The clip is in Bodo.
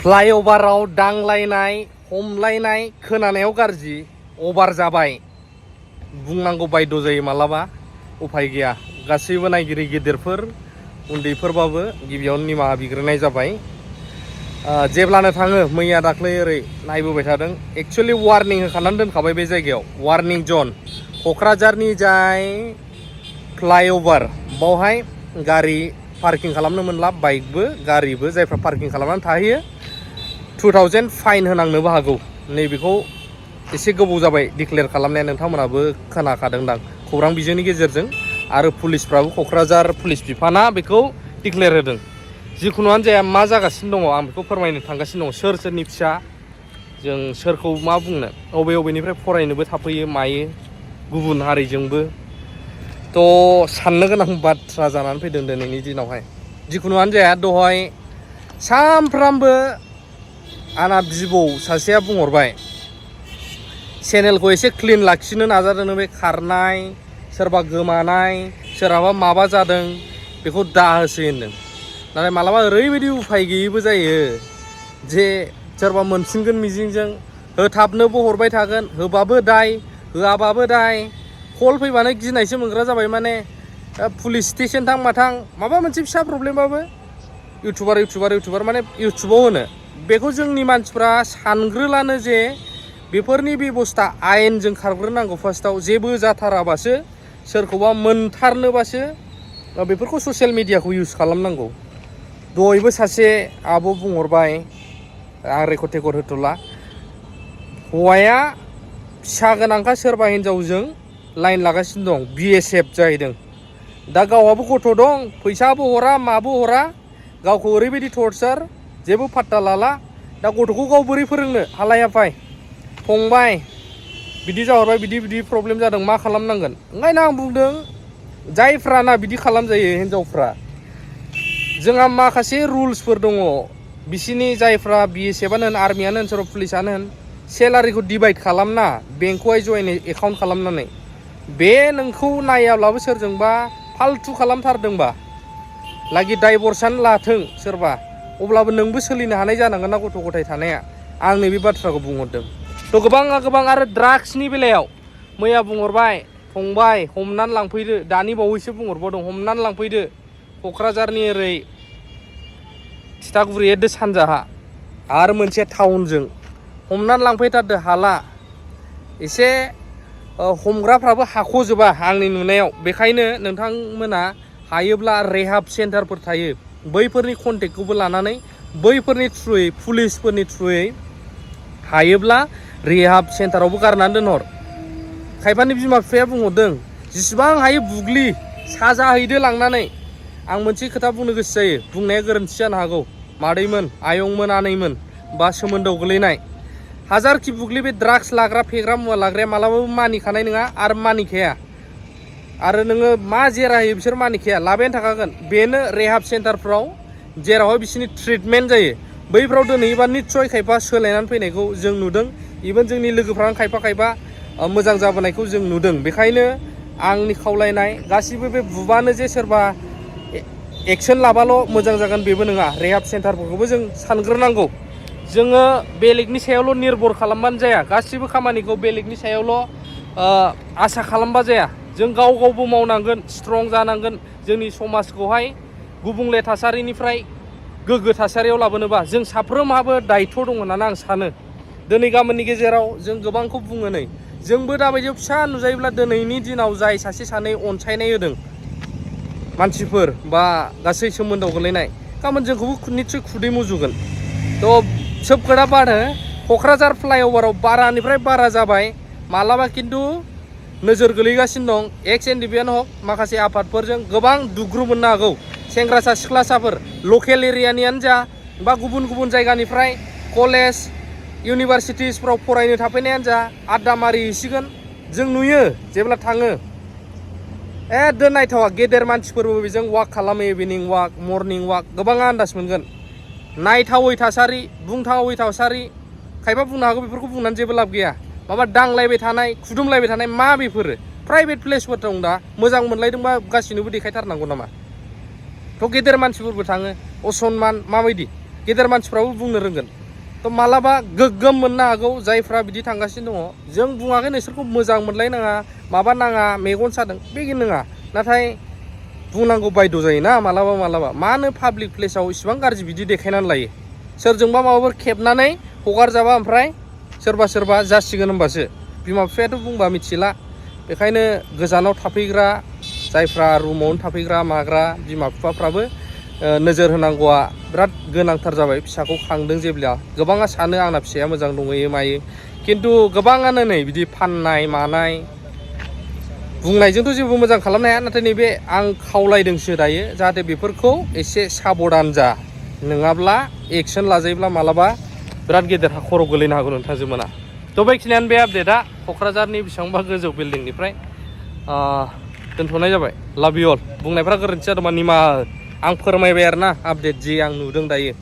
फ्लाइओभाराव दांलायनाय हमलायनाय खोनानायाव गाज्रि अभार जाबाय बुंनांगौ बायद' जायो मालाबा उफाय गैया गासैबो नायगिरि गेदेरफोर उन्दैफोरबाबो गिबियावनो निमाहा बिग्रोनाय जाबाय जेब्लानो थाङो मैया दाख्लै ओरै नायबोबाय थादों एक्चुअली वार्निं होखानानै दोनखाबाय बे जायगायाव वार्निं जन क'क्राझारनि जाय फ्लाइओभार बावहाय गारि पार्किं खालामनो मोनला बाइकबो गारिबो जायफ्रा पार्किं खालामनानै थाहैयो 2000 फाइन होनांनोबो हागौ नैबेखौ एसे गोबाव जाबाय डिक्लेयार खालामनाया नोंथांमोनाबो खोनाखादोंदां खौरां बिजोंनि गेजेरजों आरो पुलिसफ्राबो क'क्राझार पुलिस बिफाना बेखौ डिक्लेयार होदों जिखुनुआनो जाया मा जागासिनो दङ आं बेखौ फोरमायनो थांगासिनो दङ सोरनि फिसा जों सोरखौ मा बुंनो बबेनिफ्राय फरायनोबो थाफैयो मायो गुबुन हारिजोंबो थ' साननो गोनां बाथ्रा जानानै फैदों दिनैनि दिनावहाय जिखुनुआनो जाया दहाय सामफ्रामबो आंना बिबौ सासेया बुंहरबाय चेनेलखौ एसे क्लिन लाखिनो नाजादों बे खारनाय सोरबा गोमानाय सोरहाबा माबा जादों बेखौ दाहोसै होनदों नाथाय मालाबा ओरैबायदि उफाय गैयैबो जायो जे सोरबा मोनफिनगोन मिजिंजों होथाबनोबो हरबाय थागोन होबाबो दाय होआबाबो दाय कल फैबानो गिनायसो मोनग्रा जाबाय माने पुलिस स्टेसन थां माथां माबा मोनसे फिसा प्रब्लेमबाबो इउटुबार माने इउटुबाव होनो बेखौ जोंनि मानसिफ्रा सानग्रोलानो जे बेफोरनि बेबस्था आयेनजों खारग्रोनांगौ फार्स्टआव जेबो जाथाराबासो सोरखौबा मोनथारनोबासो बेफोरखौ ससियेल मिडियाखौ इउज खालामनांगौ दहायबो सासे आब' बुंहरबाय आं रेकर्ड होथ'ला हौवाया फिसा गोनांखा सोरबा हिन्जावजों लाइन लागासिनो दं BSF जाहैदों दा गावहाबो गथ' दं फैसाबो हरा माबो हरा गावखौ ओरैबायदि टर्चार जेबो फात्ता लाला दा गथ'खौ गाव बोरै फोरोंनो हालाय हाफाय फंबाय बिदि जाहरबाय बिदि प्रब्लेम जादों मा खालामनांगोन ओंखायनो आं बुंदों जायफ्राना बिदि खालामजायो हिन्जावफ्रा जोंहा माखासे रुल्सफोर दङ बिसिनि जायफ्रा BSFआनो होन आर्मियानो होन सोरबा पुलिसानो होन सेलारिखौ डिभाइड खालामना बेंकखौहाय जयेन एकाउन्ट खालामनानै बे नोंखौ नायाब्लाबो सोरजोंबा फाल्थु खालामथारदोंबा लागि डाइभर्सआनो लाथों सोरबा अब्लाबो नोंबो सोलिनो हानाय जानांगोन ना गथ' गथाय थानाया आं नैबे बाथ्राखौ बुंहरदों थ' गोबां आरो ड्राग्सनि बेलायाव मैया बुंहरबाय फंबाय हमनानै लांफैदो दानि बावैसो बुंहरबावदों हमनानै लांफैदो क'क्राझारनि ओरै थिथागुरि एदो सानजाहा आरो मोनसे टाउनजों हमनानै लांफैथारदो हाला एसे हमग्राफ्राबो हाख'जोबा आंनि नुनायाव बेखायनो नोंथांमोना हायोब्ला रेहाब सेन्टारफोर थायो बैफोरनि कन्टेक्टखौबो लानानै बैफोरनि थ्रुयै पुलिसफोरनि थ्रुयै हायोब्ला रेहाब सेन्टारावबो गारनानै दोनहर खायफानि बिमा बिफाया बुंहरदों जेसेबां हायो बुग्लि साजा हैदो लांनानै आं मोनसे खोथा बुंनो गोसो जायो बुंनाया गोरोन्थि जानो हागौ मादैमोन आयंमोन आनैमोन बा सोमोन्दोआव गोलैनाय हाजारखि बुग्लि बे ड्राग्स लाग्रा फेग्रा मुवा लाग्राया मालाबाबो मानिखानाय नङा आरो मानिखाया आरो नोङो मा जेरा होयो बिसोर मानिखाया लाबायानो थाखागोन बेनो रेहाब सेन्टारफ्राव जेरावहाय बिसोरनि ट्रिटमेन्ट जायो बैफ्राव दोनहैयोबा निस्सय खायफा सोलायनानै फैनायखौ जों नुदों इभेन जोंनि लोगोफ्रानो खायफा मोजां जाबोनायखौ जों नुदों बेखायनो आंनि खावलायनाय गासिबो बे बुबानो जे सोरबा एक्सन लाबाल' मोजां जागोन बेबो नङा रेहाब सेन्टारफोरखौबो जों सानग्रोनांगौ जोङो बेलेगनि सायावल' निर्भर खालामबानो जाया गासिबो खामानिखौ बेलेगनि सायावल' आसा खालामबा जाया जों गावबो मावनांगोन स्ट्रं जानांगोन जोंनि समाजखौहाय गुबुंले थासारिनिफ्राय गोग्गो थासारियाव लाबोनोबा जों साफ्रोमहाबो दायथ' दं होननानै आं सानो दिनै गाबोननि गेजेराव जों गोबांखौ बुङो नै जोंबो दाबायदियाव फिसा नुजायोब्ला दिनैनि दिनाव जाय सासे सानै अनसायनाय होदों मानसिफोर बा गासै सोमोन्दोआव गोलैनाय गाबोन जोंखौबो निस्सय खुदै मुजुगोन थ' सोब खोथा बानो क'क्राझार फ्लाइओभाराव बारानिफ्राय बारा जाबाय मालाबा खिन्थु नोजोर गोलैगासिनो दं एक्स एनडिपिआनो हक माखासे आफादफोरजों गोबां दुग्रु मोननो हागौ सेंग्रासा सिख्लासाफोर लकेल एरियानियानो जा बा गुबुन जायगानिफ्राय कलेज इउनिभारसिटिसफ्राव फरायनो थाफैनायानो जा आड्डा मारिहैसिगोन जों नुयो जेब्ला थाङो नायथावा गेदेर मानसिफोरबो बेजों वाक खालामो इभिनिं वाक मर्निं वाक गोबाङा आन्दाज मोनगोन नायथावै थासारि बुंथावै थासारि खायफा बुंनो हागौ बेफोरखौ बुंनानै जेबो लाब गैया माबा दांलायबाय थानाय खुदुमलायबाय थानाय मा बेफोरो प्राइभेट प्लेसफोर दं दा मोजां मोनलायदोंबा गासिनोबो देखायथारनांगौ नामा थ' गेदेर मानसिफोरबो थाङो असनमान माबायदि गेदेर मानसिफ्राबो बुंनो रोंगोन थ' मालाबा गोग्गोम मोननो हागौ जायफ्रा बिदि थांगासिनो दङ जों बुङाखै नोंसोरखौ मोजां मोनलायनाङा माबा नाङा मेगन सादों बेखि नङा नाथाय बुंनांगौ बायद' जायोना मालाबा मानो पाब्लिक प्लेसाव इसिबां गाज्रि बिदि देखायनानै लायो सोरजोंबा माबाफोर खेबनानै हगारजाबा ओमफ्राय सोरबा जासिगोन होनबासो बिमा बिफायाथ' बुंबा मिथिला बेखायनो गोजानाव थाफैग्रा जायफ्रा रुमावनो थाफैग्रा माग्रा बिमा बिफाफ्राबो नोजोर होनांगौआ बिराद गोनांथार जाबाय फिसाखौ खांदों जेब्ला गोबाङा सानो आंना फिसाया मोजां दंहैयो मायो खिन्थु गोबाङानो नै बिदि फाननाय मानाय बुंनायजोंथ' जेबो मोजां खालामनो हाया नाथाय नैबे आं खावलायदोंसो दायो जाहाथे बेफोरखौ एसे साबधान जा नङाब्ला एक्सन लाजायोब्ला मालाबा बिराद गेदेर खर' गोलैनो हागौ नोंथांजोमोना थ' बेखिनियानो बे आपडेटआ क'क्राझारनि बेसेबांबा गोजौ बिल्डिंनिफ्राय दोनथ'नाय जाबाय लाभ इउ अल बुंनायफ्रा गोरोन्थि जादोंबा निमाहा आं फोरमायबाय आरोना आपडेट जि आं नुदों दायो